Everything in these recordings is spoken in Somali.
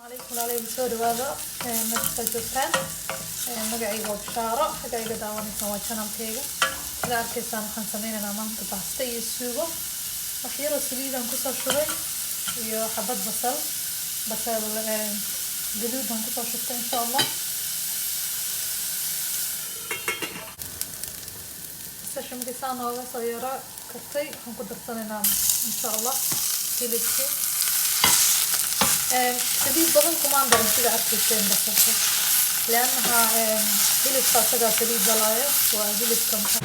Calaykum walaalahayga, soo dhawaada meesha joogtaan. Magacayga waa Bishaaro, xagga iga daawanaysaan waa channelkayga. Sida arkaysaan, waxaan sameynaynaa maanta baasto iyo suugo. Wax yaroo saliidaan kusoo shubay iyo xabad basal, basal gaduud baan kusoo shubtay, insha Allah. Basasha markii saa nooga soo yaro kartay, waxaan ku darsanaynaa, insha Allah, hilibkii. Saliid badan kumaan darin, sida arkayseen, basasha, liannaha hilibka asagaa saliid dalaayo. Waa hilibka maxaa.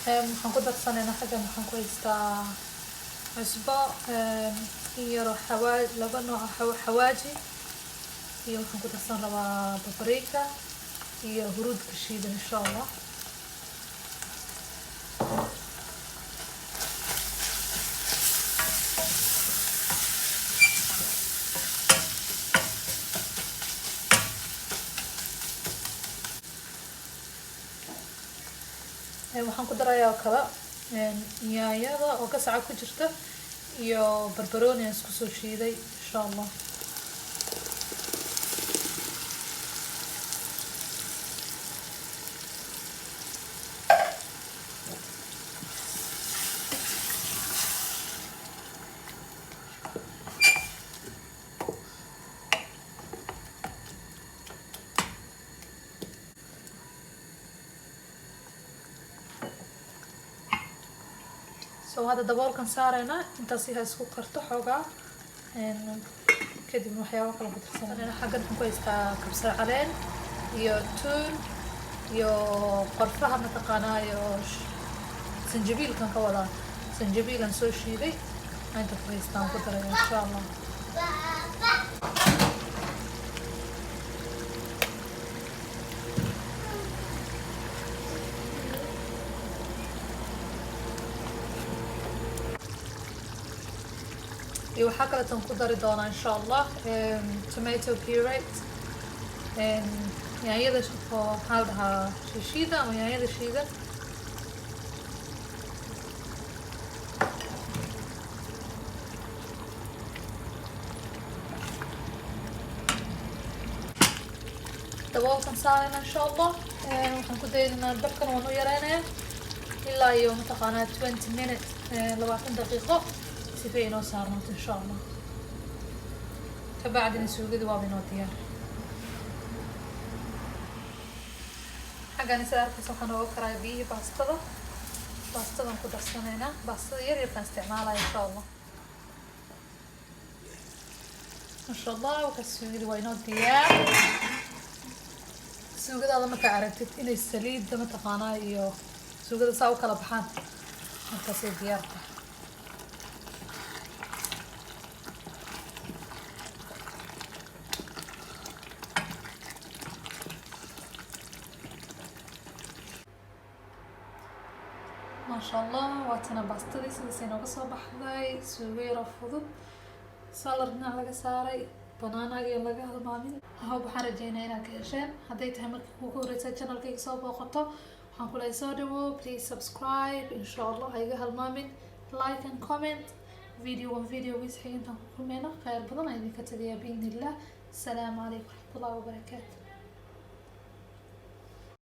Waxaan ku darsanaynaa xaggan, waxaan ku haystaa cusbo, in yaroo xawaa, laba nooc xawaaji, iyo waxaan ku darsan rabaa paprika iyo huruudka shiidan, insha Allah. Waxaan ku darayaa oo kale yaanyada oo gasaca ku jirta iyo barbarooni aan isku soo shiiday, insha Allah. So hadda daboolkan saarayna, intaasi ha isku karto xoogaa, kadibna waxyaabo kale ku darsanayna. Xaggan waxaan ku haystaa kabsar caleen iyo tuun iyo qorfaha, mataqaanaa, iyo sanjabiilkan ka wadaa, sanjabiilan soo shiiday inta ku haystaan ku daraya, insha Allah. Iyo waxaa kaleetan ku dari doonaa, insha Allah, tomato puree, yaanyada oo maxaa la dhahaa, shiishiida ama yaanyada shiidan. Daboolkan saarayna, insha Allah. Waxaan ku daynaynaa, dabkan waan u yareynayaa ilaa iyo mataqaanaa 20 minutes, 20 daqiiqo, sifay inoo saarnaato, insha Allah. Kabacdina suugadii waaba inoo diyaar. Xaggan sida arkaysa waxaan ooga karaya biyihii baastada. Baastadan ku darsanaynaa, baastada yar yarkaan isticmaalaya, insha Allah. Masha Allah, wakaa suugadii waa inoo diyaar. Suugadaada markaa aragtid inay saliidda, mataqaanaa, iyo suugada saa u kala baxaan, markaasay diyaar tahay. Maasha Allah, waatana baastadii sidaas inooga soo baxday. Suugo yaroo fudud, salad dhinac laga saaray, banaanaga laga halmaamin. Hope, waxaan rajeynaya inaad ka hesheen. Hadday tahay markii kuugu horeysa channelkayga soo booqato, waxaan kulahay soo dhawo. Please subscribe, insha Allah. Ha iga halmaamin like and comment. Video one video wiis xig intaan ku kulmayno, khayr badan aan idinka tagaya, biidni Illah. Asalaamu calaykum waraxmatullahi wabarakaatu.